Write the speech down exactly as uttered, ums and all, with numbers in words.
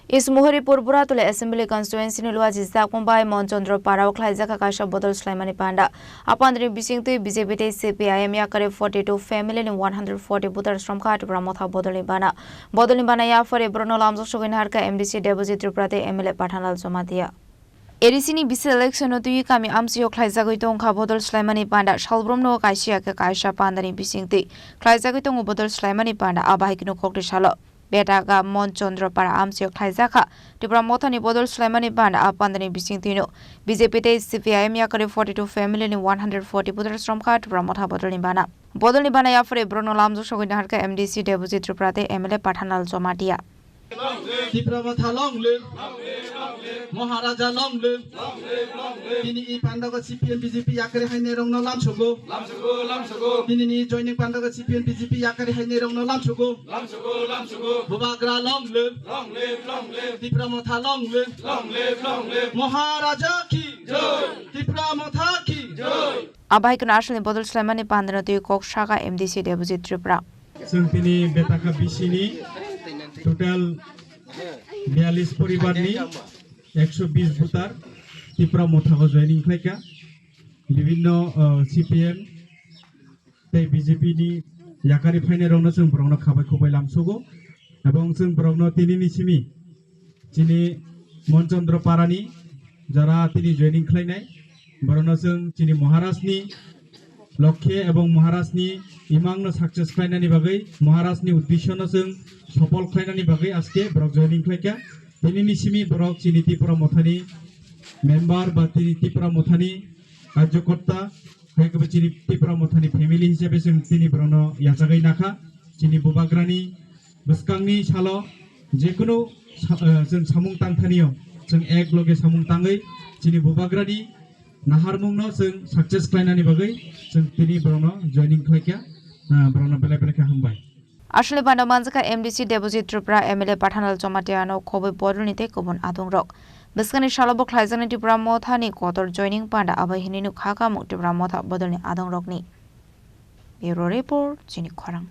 East Mohoripur Buratuli Assembly Constituency ni luaji Jakmung bai Mon Chandra Para o khlaijak kha kaisa bodol swlaimani panda. A pandani bisingtwi B J P tei C P I M yakari forty two family ni one hundred forty voters romkha Tipra Motha bodolni bana. Bodolni bana yaphari borokno lamjak sogwi naharkha M D C Debojit Tripura tei M L A Pathanlal Jamatia. A D C ni bisi election o twi kami amchio khlaijagwi tongkha bodol swlaimani panda. Salbrumno kaisa ya khe kaisa pandani bisingtwi khlaijagwi tongo bodol swlaimani panda. Abo hai kheno kokti salo Betaka Mon Chandra Para amchio khlaijakha Tipra Mothani bodol swlaimani bana. A pandani bisingtwino B J P tei C P I M yakari forty two family ni one hundred forty voters romkha Tipra Motha bodolni bana. Bodolni bana yaphari borokno lamjak sogwi naharkha M D C Debojit Tripura tei M L A Pathanlal Jamatia. Tipra Motha long live. Maharaja long live. Tini i pandago C P M B J P yakari hainai rokno lamsogo. Lamsogo, lamsogo. Tini ni joining pandago C P M B J P yakari hainai rokno lamsogo. Lamsogo, lamsogo. Bubagra long live. Long live, long live. Tipra Motha long live. Long live, long live. Maharaja ki jai. Tipra Motha ki jai. Abo hai kheno aswkni bodol swlaimani pandano twi kok sakha M D C Debojit Tripura. Chwng tini Betaka bisini total biyalish poribarni ekso bish voter Tipra Mothago joining khlaikha. Bibinno, uh, C P M tei B J P ni yakari phainairokno chwng borokno khabai khubai lamsogo. Ebong chwng borokno tinini simi chini Mon Chandra Parani jara tini joining khlainai, borokno chwng chini Maharajni lokhe ebong Maharajni imangno success khlainani bagwi, Maharajni uddeshono chwng sopol khlainani bagwi aske borok joining khlaikha. Tinini simi borok chini Tipra Mothani member ba tini Tipra Mothani karjokorta, hai khe bo chini Tipra Mothani family hisabe chwng tini borokno yachagwi nakha. Chini Bubagrani bwskangni salo jekunu sa-, eh, chwng samung tangthanio, chwng ek loge samung tangwi chini Bubagrani naharmungno chwng success khlainani bagwi chwng tini borokno joining khlaikha, ah, borokno belai belai khe hambai. Aswkni panda manjakha M D C Debojit Tripura, M L A Pathanlal Jamatia no khobwi bodolni tei kubun adongrok. Bwskangni salo bo khlaijaknai Tipra Mothani kotor joining panda abo hinwi nuk kha kamung Tipra Motha bodolni adongrokni. Bureau Report, Chini Khorang.